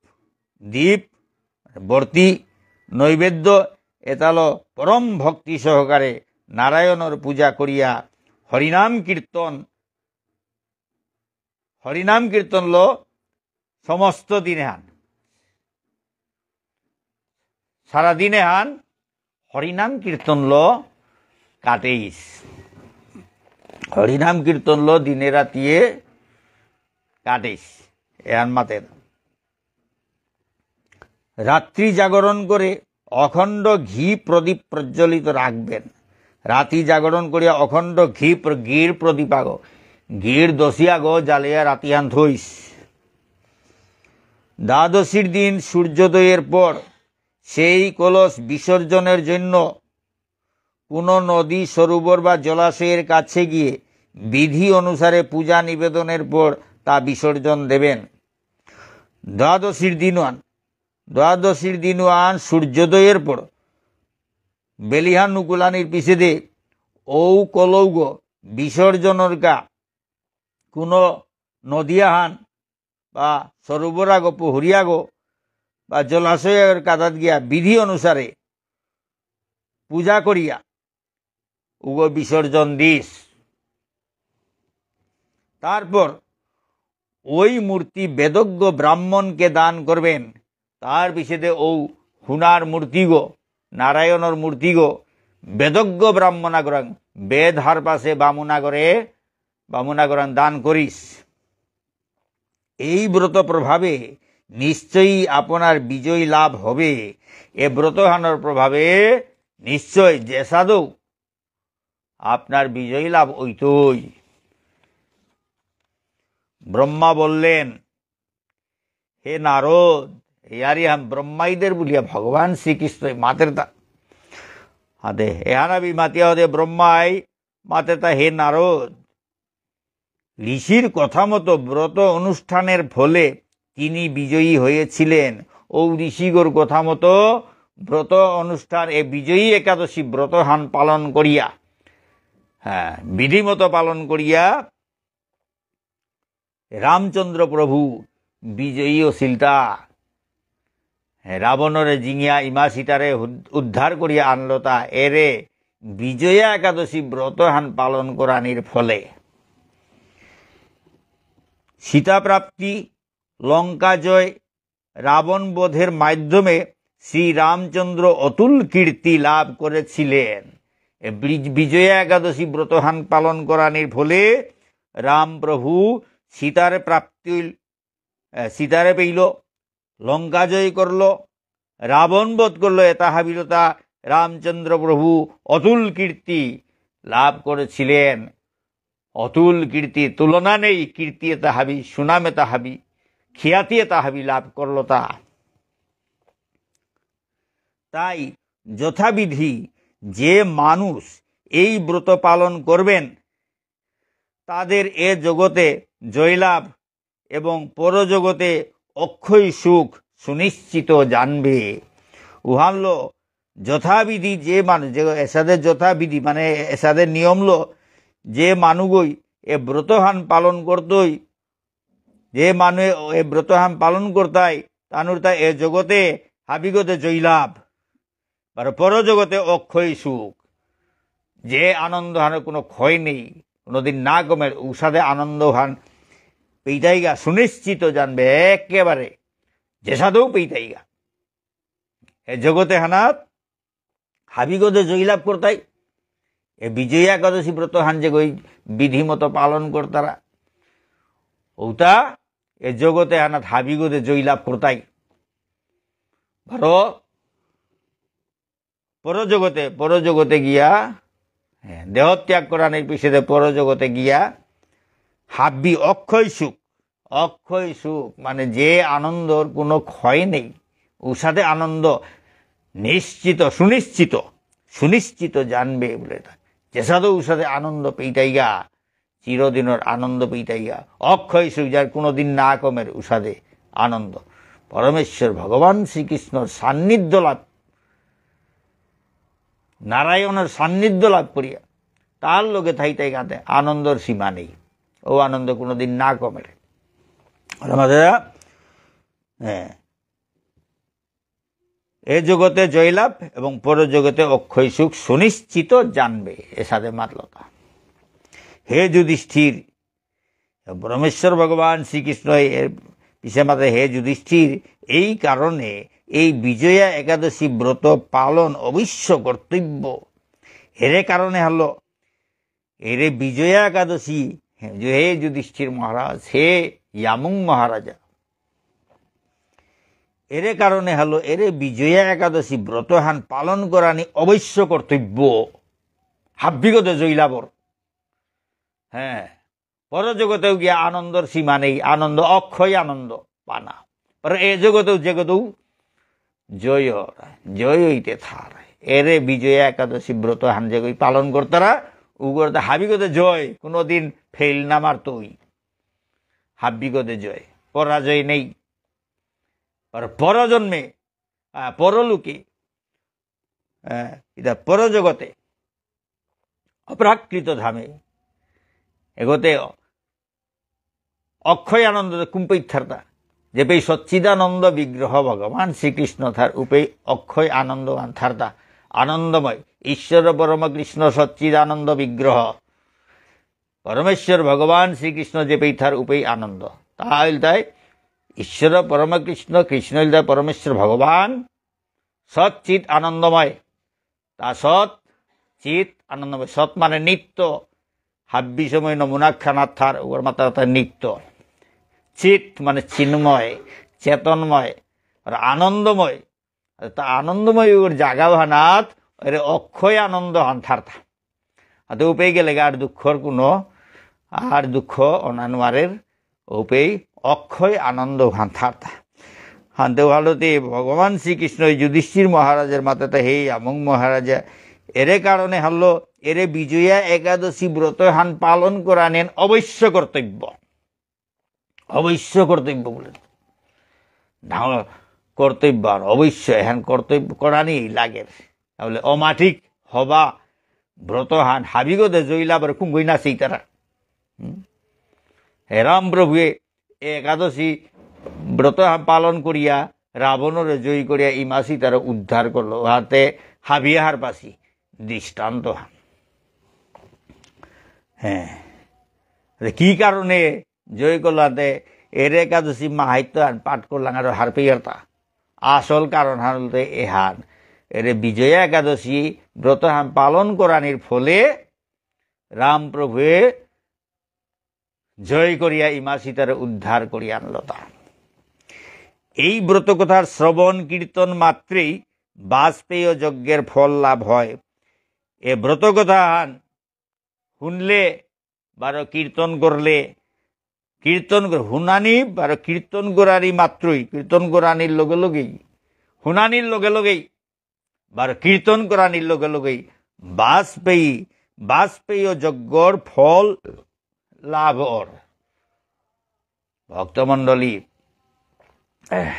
দীপ, বর্তি, নৈবেদ্য এতালো পরম ভক্তি সহকারে নারায়ণর পূজা করিয়া হরিনাম কীর্তন, হরিনাম কীর্তনলো সমস্ত দিনেহান, সারা দিনেহান হরিনাম কীর্তনলো কাটেইস। হরিনাম কীর্তনলো দিনে রাতিয়ে কাটেইস। এহান মাতের। রাত্রি জাগরণ করে অখণ্ড ঘি প্রদীপ প্রজ্বলিত রাখবেন। রাতি জাগরণ করিয়া অখণ্ড ঘি প্র-, ঘির প্রদীপ আগো, ঘির দশি আগো জ্বালিয়া রাতিহান থইস। দ্বাদশীর দিন সূর্যোদয়ের পর সেই কলস বিসর্জনের জন্য কোনো নদী, সরোবর বা জলাশয়ের কাছে গিয়ে বিধি অনুসারে পূজা নিবেদনের পর তা বিসর্জন দেবেন। দ্বাদশীর দিনহান, দ্বাদশীর দিনহান সূর্যোদয়ের পর বেলিহান নুকুলানির পিছেদে ঔ কলৌগ বিসর্জনর কা কোনো নদী আহান বা সরোবর আগো, পুহুরি আগো বা জলাশয়র কাদাত গিয়া বিধি অনুসারে পূজা করিয়া উগো বিসর্জন দিস। তারপর ওই মূর্তি বেদজ্ঞ ব্রাহ্মণকে দান করবেন। তার পিছেদে ঔ হুনার মূর্তিগো, নারায়ণর মূর্তিগো, বেদজ্ঞ ব্রাহ্মণ আগরাং, বেদ হারপাসে বামুন আগরে, বামুন আগরাং দান করিস। এই ব্রত প্রভাবে নিশ্চয়ই আপনার বিজয় লাভ হবে। এ ব্রতহানর প্রভাবে নিশ্চয় যেসাদৌ আপনার বিজয় লাভ হইতই। ব্রহ্মা বললেন, "হে নারদ, ইয়ারি হাম ব্রহ্মাইদের বুলিয়া ভগবান শ্রীকৃষ্ণ মাতেরতা।" হাতে এহানাবি মাতিয়া হতে ব্রহ্মাই মাতেরতা, হে নারদ, ঋষির কথা মতো ব্রত অনুষ্ঠানের ফলে তিনি বিজয়ী হয়েছিলেন। ও ঋষিগর কথা মতো ব্রত অনুষ্ঠান, এ বিজয়ী একাদশী ব্রতহান পালন করিয়া, হ্যাঁ, বিধিমতো পালন করিয়া রামচন্দ্র প্রভু বিজয়ী অসিলতা। রাবণরে জিঙিয়া ইমা সীতারে উদ-, উদ্ধার করিয়া আনলতা। এরে বিজয়া একাদশী ব্রতহান পালন করানির ফলে সীতা প্রাপ্তি, লঙ্কা জয়, রাবণ বধের মাধ্যমে শ্রী রামচন্দ্র অতুল কীর্তি লাভ করেছিলেন। এ বি-, বিজয়া একাদশী ব্রতহান পালন করানির ফলে রাম প্রভু সীতার প্রাপ্তি, এ, সীতারে পেইল, লঙ্কা জয় করল, রাবণ বধ করল। এতা হাবিলতা রামচন্দ্র প্রভু অতুল কীর্তি লাভ করেছিলেন। অতুল কীর্তি, তুলনা নেই কীর্তি এতা হাবি, সুনাম এতা হাবি, খ্যাতি এতা হাবি লাভ করলতা। তাই যথাবিধি যে মানুষ এই ব্রত পালন করবেন, তাদের এ জগতে জয়লাভ এবং পরজগতে অক্ষয় সুখ সুনিশ্চিত জানবে। উহানলো যথাবিধি যে মানু-, যে এসাদে যথাবিধি মানে এসাদে নিয়মলো যে মানুগই এ ব্রতহান পালন করতই, যে মানু এ ব্রতহান পালন করতাই, তানুরতা এ জগতে হাবিগতে জয়লাভ, আর পরজগতে অক্ষয় সুখ। যে আনন্দহানর কোনো ক্ষয় নেই, কোনোদিন না কমের, উসাদে আনন্দহান পেইতাইগা, সুনিশ্চিত জানবে একেবারে, যেসাদেও পেইতাইগা। এ জগত এহানাত হাবিগদে জয়লাভ করতাই। এ বিজয়া একাদশী ব্রত হান যেগই বিধিমতো পালন করতারা। ঔতা এ জগত এহানাত হাবিগদে জয়লাভ করতাই। বারো পরজগতে, পরজগতে গিয়া, হ্যাঁ, দেহ ত্যাগ করানির পিছেদে পরজগতে গিয়া হাব্বি অক্ষয় সুখ, অক্ষয় সুখ মানে যে আনন্দর কোনো ক্ষয় নেই, উসাদে আনন্দ নিশ্চিত, সুনিশ্চিত, সুনিশ্চিত জানবে বুলে তা। যেসাদে উসাদে আনন্দ পেইতাইগা, চিরদিনর আনন্দ পেইতাইগা, অক্ষয় সুখ যার কোনোদিন না কমের উসাদে আনন্দ। পরমেশ্বর ভগবান শ্রীকৃষ্ণর সান্নিধ্য লাভ, নারায়ণর সান্নিধ্য লাভ করিয়া তার লগে থাইতাইগাতে আনন্দর সীমা নেই। ও আনন্দ কোনোদিন না কমের। ওর মাঝে, হ্যাঁ, এ জগতে জয়লাভ এবং পরজগতে অক্ষয় সুখ সুনিশ্চিত জানবে, এসাদে মাতলতা। হে যুধিষ্ঠির, পরমেশ্বর ভগবান শ্রীকৃষ্ণ এর পিছে মাতে, হে যুধিষ্ঠির, এই কারণে এই বিজয়া একাদশী ব্রত পালন অবশ্য কর্তব্য। এরে কারণে হলো এরে বিজয়া একাদশী, হে, যে হে যুধিষ্ঠির মহারাজ, হে ইয়ামুং মহারাজা, এরে কারণে হলো, এরে বিজয়া একাদশী ব্রতহান পালন করানি অবশ্য কর্তব্য। হাব্বিগদে জয়লাভর। হ্যাঁ, পরজগতেও গিয়া আনন্দর সীমা নেই, আনন্দ, অক্ষয় আনন্দ পানা। আর এ জগতেও, জগতেও জয়, জয় হইতে থার। এরে বিজয়া একাদশী ব্রতহান যেগই পালন করতারা, উগরতে হাবিগদে জয়, কোনোদিন ফেল না মারতই। হাবিগদে জয়, পরাজয় নেই। আর পরজন্মে, আহ, পরলোকে, আহ, এটা পরজগতে, অপ্রাকৃত ধামে, এগতে অক্ষয় আনন্দ কুম্পেই থারতা। যেপেই সচ্চিদানন্দ বিগ্রহ ভগবান শ্রীকৃষ্ণ থার উপেই অক্ষয় আনন্দহান থারতা। আনন্দময়। ঈশ্বর পরম কৃষ্ণ সচ্চিদানন্দ বিগ্রহ। পরমেশ্বর ভগবান শ্রীকৃষ্ণ যেপেই থার উপেই আনন্দ। তা ইলতাই ঈশ্বর পরম কৃষ্ণ, কৃষ্ণ ইলতাই পরমেশ্বর ভগবান, সচ্চিত আনন্দময়। তা সৎ, চিত, আনন্দময়। সৎ মানে নিত্য। হাব্বি সময় নমুনা খানা থার, ওর মাত্রা তার নিত্য। চিত মানে চিন্ময়, চেতনময়, আর আনন্দময়। আর তা আনন্দময় ওর জাগা ভানাত, এরে অক্ষয় আনন্দহান থারতা। আতে উপেই গেলেগা আর দুঃখর কোনো, আর দুঃখ অনা নোয়ারের, উপেই অক্ষয় আনন্দহান থারতা। হানতে ভালোতে ভগবান শ্রীকৃষ্ণ যুধিষ্ঠির মহারাজের মাতাতে, হে ইয়ামুং মহারাজা, এরে কারণে হলো, এরে বিজয়া একাদশী ব্রতহান পালন করানেন অবশ্য কর্তব্য। অবশ্য কর্তব্য বুলে। ডাঙর কর্তব্য আর অবশ্য এহান কর্তব্য করানি লাগে। তাহলে অমাটিক হবা ব্রতহান হাবিগদে জয়লাভর কুঙ্গই না সেইতারা। হুম? হে রাম প্রভুয়ে এ একাদশী ব্রতহান পালন করিয়া রাবণরে জয় করিয়া ইমা সীতারে উদ্ধার করলো। হাতে হাবিয়ে হারপাসি দৃষ্টান্ত হান। হ্যাঁ। আরে কি কারণে জয় করলাতে এরে একাদশী মাহাত্ম্য আর পাঠ করলাম আর হারপেয়ারতা। আসল কারণ হান বলতে এহান। এরে বিজয়া একাদশী ব্রত হান পালন করানির ফলে রাম প্রভুয়ে জয় করিয়া ইমা সীতারে উদ্ধার করিয়া আনলতা। এই ব্রত কথার শ্রবণ কীর্তন মাত্রেই বাজপেয় যজ্ঞের ফল লাভ হয়। এ ব্রত কথা হান শুনলে বারো কীর্তন করলে, কীর্তন কর-, শুনানি বারো কীর্তন করানি মাত্রই, কীর্তন করানির লগে লগেই, শুনানির লগে লগেই, বারো কীর্তন করানির লগে লগেই বাজপেয়ী, বাজপেয় যজ্ঞর ফল লাভ অর। ভক্তমণ্ডলী, এহ,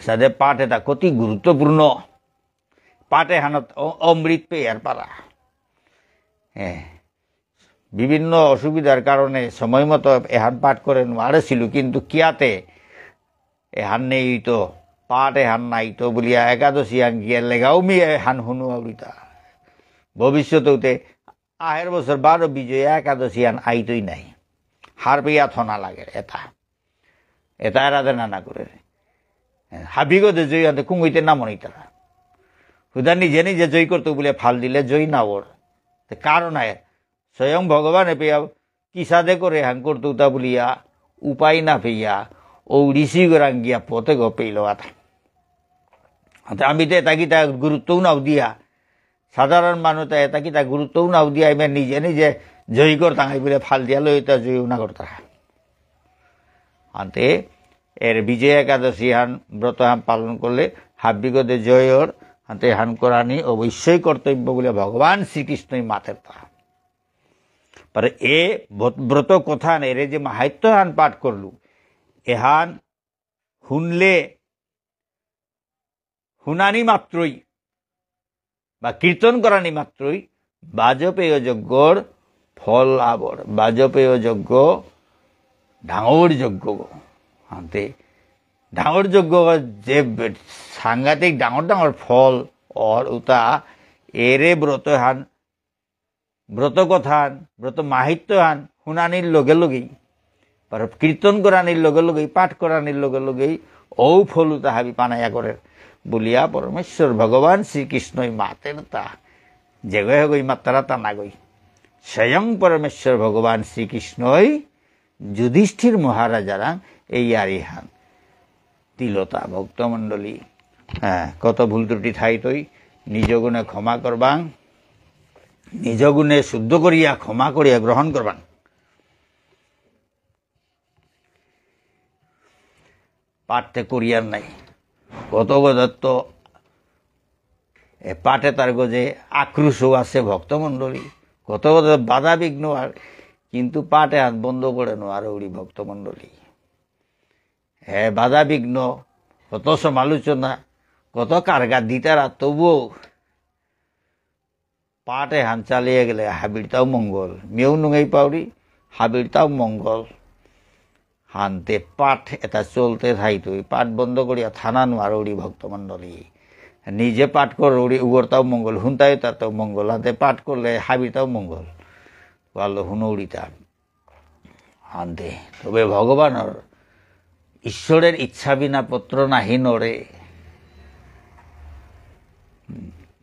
সাদে পাঠ এটা কতি গুরুত্বপূর্ণ। পাঠ এহানত অ-, অমৃত পেয়ার পারা। এহ, বিভিন্ন অসুবিধার কারণে সময় মতো এহান পাঠ করে নোয়ারেছিল, কিন্তু কিয়াতে এহান নেই তো, পাঠ এহান নাই তো বুলিয়া একাদশী আন গিয়া লেগাও মি এহান হুনু আউরিতা। ভবিষ্যতে উতে আহের বছর বারো বিজয়া একাদশী আন আইতই নাই। হারপেয়া থনা লাগে এটা। এটা এরা দেনা না করে। হাবিগদে জয়ী হানতে কুঙগইতে না মনিতারা। হুদা নিজে নিজে জয়ী করতো বুলে ফাল দিলে জয়ী না অর। তে কারণ আয়, স্বয়ং ভগবানে পেয়া কিসাদে করে হান করতো তা বুলিয়া উপায় না পেয়া ও ঋষি গরাং গিয়া পথে গো পেইল আতা। তে আমি তো এটা কিতা গুরুত্বও নাও দিয়া, সাধারণ মানুষ তো এটা কিতা গুরুত্বও নাও দিয়া, আমি নিজে নিজে জয়ী করতাম, এই বুলে ফাল দিয়া লইতা জয়ী না করতারা। আনতে এর বিজয় একাদশী হান ব্রত হান পালন করলে হাবিগদে জয়র হাতে হান করানি অবশ্যই কর্তব্য বুলে ভগবান শ্রীকৃষ্ণই মাতের তা। পরে এ ব্রত-, ব্রত কথা হান এরে যে মাহাত্ম্য হান পাঠ করলু, এহান শুনলে, শুনানি মাত্রই বা কীর্তন করানি মাত্রই বাজপেয় যজ্ঞর ফল লাভ অর। বাজপেয় যজ্ঞ ডাঙর যজ্ঞ গো। হানতে ডাঙর যজ্ঞ যে সাংঘাতিক ডাঙর ডাঙর ফল অর উতা এরে ব্রত হান ব্রত কথান, ব্রত মাহাত্ম্যহান শুনানির লগে লগেই, আর কীর্তন করানির লগে লগেই, পাঠ করানির লগে লগেই, ঔ ফল উতা হাবি পানা ইয়া করের বুলিয়া পরমেশ্বর ভগবান শ্রীকৃষ্ণই মাতের তা। যেগই হগই মাত্তারা তা নাগই। স্বয়ং পরমেশ্বর ভগবান শ্রীকৃষ্ণই যুধিষ্ঠির মহারাজারাং এই ইয়ারিহান তিলতা ভক্তমণ্ডলী। হ্যাঁ, কত ভুল ত্রুটি থাইতই, নিজ গুণে ক্ষমা করবাং, নিজ গুণে শুদ্ধ করিয়া ক্ষমা করিয়া গ্রহণ করবাং। পাঠতে করিয়ার নাই। কত গজত্ত এ পাঠে তার গজে আক্রোশও আছে ভক্তমণ্ডলী, কত গজে বাধা বিঘ্ন আর, কিন্তু পাঠে হাত বন্ধ করে নোয়ারো উড়ি ভক্তমণ্ডলী। হে বাধা বিঘ্ন, কত সমালোচনা, কত কারগা দিতারা, তবুও পাঠ এহান চালিয়ে গেলে হাবিরতাও মঙ্গল। মেউ নুঙেই পাউরি, হাবিরতাও মঙ্গল। হানতে পাঠ এটা চলতে থাইতই, পাঠ বন্ধ করিয়া থানা নোয়ারৌরি ভক্তমণ্ডলী। নিজে পাঠ করৌরি উগরতাও মঙ্গল, হুনতাই তাতেও মঙ্গল। হাতে পাঠ করলে হাবিরতাও মঙ্গল। ভালো হুনৌরিতা। হানতে, তবে ভগবানর, ঈশ্বরের ইচ্ছা বিনা পত্র নাহি নড়ে।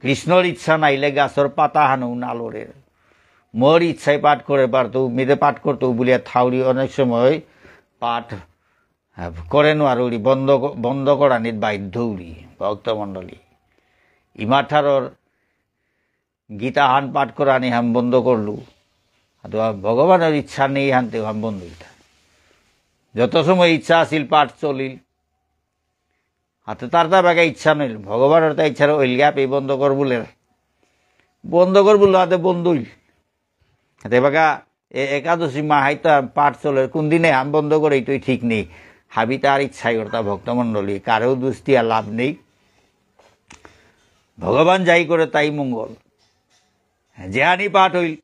কৃষ্ণর ইচ্ছা নাইলে গাছর পাতা হানও না লড়ের। মোর ইচ্ছায় পাঠ করে পারতো, মিতে পাঠ করতো বুলিয়া থাউরি অনেক সময় পাঠ, আহ, করে নোয়ারুরি, বন্ধ ক-, বন্ধ করানিত বাধ্য উরি, ভক্তমণ্ডলী। ইমাঠারর গীতাহান পাঠ করানি হান বন্ধ করলু। অথবা ভগবানর ইচ্ছা নেই হানতে হান বন্ধ ইতা। যত সময় ইচ্ছা আসিল পাঠ চলিল। হাতে তার তা বাগা ইচ্ছা নইল। ভগবানর তা ইচ্ছা অইলগা পে বন্ধ কর বুলে। বন্ধ কর বুললো হাতে বন্ধ হইল। হাতে বাগা এ একাদশী মাহাত্ম্য পাঠ চলের, কোন দিনে হান বন্ধ করে তুই ঠিক নেই। হাবি তার ইচ্ছাই করতা ভক্তমণ্ডলী, কারো দুষ দিয়া লাভ নেই। ভগবান যাই করে তাই মঙ্গল। যেহানি পাঠ হইল,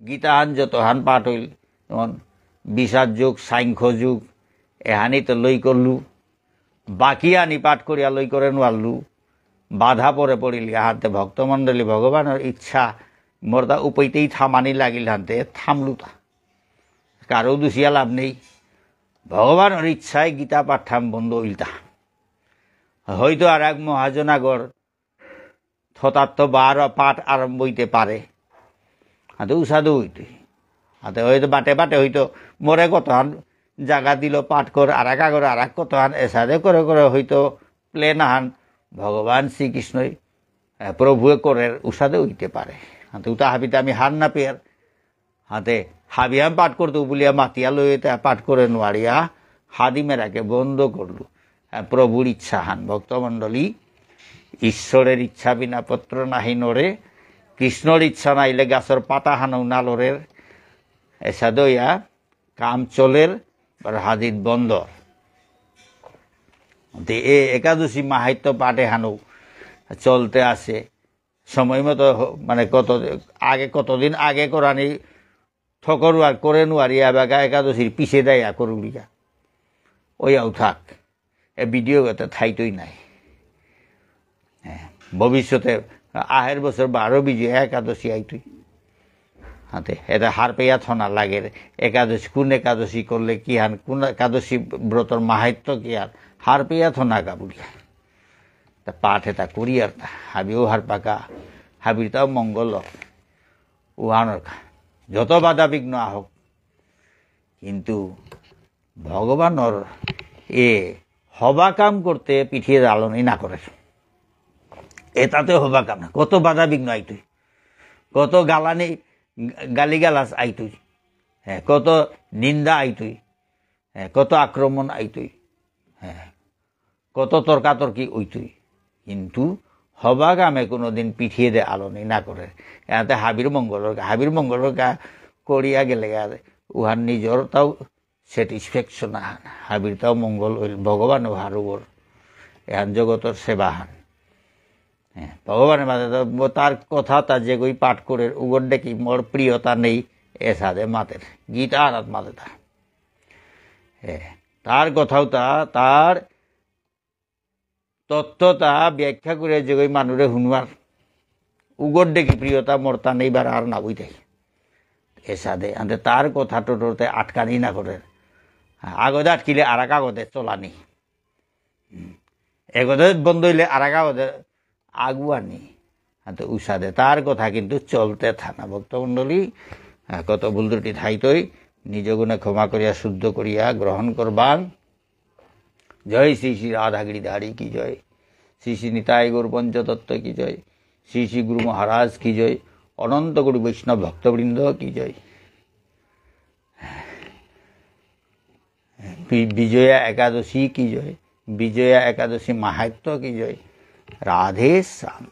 গীতাহান যতহান পাঠ হইল, যেমন বিষাদ যোগ, সাংখ্য যোগ, এহানি তো লই করলু। বাকি আনি পাঠ করিয়া লই করে নোয়ারলু। বাধা পরে পড়িল, হাতে ভক্তমণ্ডলী ভগবানর ইচ্ছা, মোরতা উপৈতেই থামানি লাগিল হানতে থামলুতা। কারো দুষিয়া লাভ নেই। ভগবানর ইচ্ছায় গীতা পাঠ থাম বন্ধ হইলতা। হয়তো আর এক মহাজনাগর থতাত্ত বারো পাঠ আরম্ভ হইতে পারে। হাতে উসাদে হইতে। হাতে হয়তো বাটে বাটে হয়তো মোরে কতহান জায়গা দিল পাঠ কর, আর এক আগর আর এক কতহান এসাদে করে করে হয়তো প্ল্যান আহান ভগবান শ্রীকৃষ্ণই, এ, প্রভুয়ে করের উসাদে হইতে পারে। হাতে উতা হাবিতে আমি হার না পেয়ার। হাতে হাবিয়াম পাঠ করতো বুলিয়া মাতিয়া লইতে পাঠ করে নোয়ারিয়া হাদি মেরাকে বন্ধ করলু। হ্যাঁ, প্রভুর ইচ্ছা হান, ভক্তমণ্ডলী, ঈশ্বরের ইচ্ছা বিনা পত্র নাহি নড়ে, কৃষ্ণর ইচ্ছা নাইলে গাছর পাতা হানও না লড়ের। এসাদে ইয়া কাম চলের, আর হাদিত বন্ধ। তে এ একাদশী মাহাত্ম্য পাঠ এহানও চলতে আছে। সময় মতো হ-, মানে কত আগে, কতদিন আগে করানি থকরু আর করে নোয়ারি, আবাকা একাদশীর পিছে দেয়া করুরিয়া। ওই আউ থাক। এ ভিডিও গত থাইতই নাই। হ্যাঁ, ভবিষ্যতে আহের বছর বারো বিজয়া একাদশী আইতই। হাতে, এটা হার পেয়া থনা লাগে। একাদশী, কোন একাদশী করলে কি হান, কোন একাদশী ব্রতর মাহাত্ম্য কি হান, হার পেয়া থনা গা বুলিয়া। তা পাঠ এটা করি আর তা, হাবিও হার পাকা, হাবির তাও মঙ্গল, উহানর কা। যত বাধা বিঘ্ন আহক, কিন্তু ভগবানর এ হবা কাম করতে পিঠিয়ে দালনি না করে। এটাতে হবা কাম না। কত বাধা বিঘ্ন আইতই, কত গালানি, গালিগালাজ আইতই, হ্যাঁ, কত নিন্দা আইতই, হ্যাঁ, কত আক্রমণ আইতই, হ্যাঁ, কত তর্কাতর্কি অইতই। কিন্তু হবা কামে কোনোদিন পিঠিয়ে দে আলনি না করে। এতে হাবির মঙ্গলর কা, হাবির মঙ্গলর কা করিয়া গেলে আর উহার নিজর তাও স্যাটিসফ্যাকশন আহান, হাবির তাও মঙ্গল হইল, ভগবান উহার উগর। এহান জগতর সেবা হান। হ্যাঁ, ভগবানের মাঝে তো ব-, তার কথা তা যে কই পাঠ করে, উগর দেখি মোর প্রিয়তা নেই, এসাদে মাতের। গীতা আনাত মাতে তা। হ্যাঁ, তার কথাও তা, তার তত্ত্বতা ব্যাখ্যা করে যে ওই মানুরে হুনবার উগর দেখি প্রিয়তা মর্তা নেইবার আর না বুঝতে। এসাদে, আনতে তার কথা টোটোতে আটকানি না করে। আগদে আটকিলে আর এক আগদে চলানি। হুম। এগদে বন্ধ হইলে আর এক আগদে আগুয়ানি। আনতে উসাদে তার কথা কিন্তু চলতে থানা ভক্তমণ্ডলী, আহ, কত ভুল ত্রুটি থাইতই, নিজ গুণে ক্ষমা করিয়া শুদ্ধ করিয়া গ্রহণ করবাং। জয় শ্রী শ্রী রাধা গিরিধারী কি জয়, শ্রী শ্রী নিতাই গৌর পঞ্চতত্ত্ব কি জয়, শ্রী শ্রী গুরু মহারাজ কি জয়, অনন্ত কোটি বৈষ্ণব ভক্তবৃন্দ কি জয়, বি-, বিজয়া একাদশী কি জয়, বিজয়া একাদশী মাহাত্ম্য কি জয়। রাধে শ্যাম।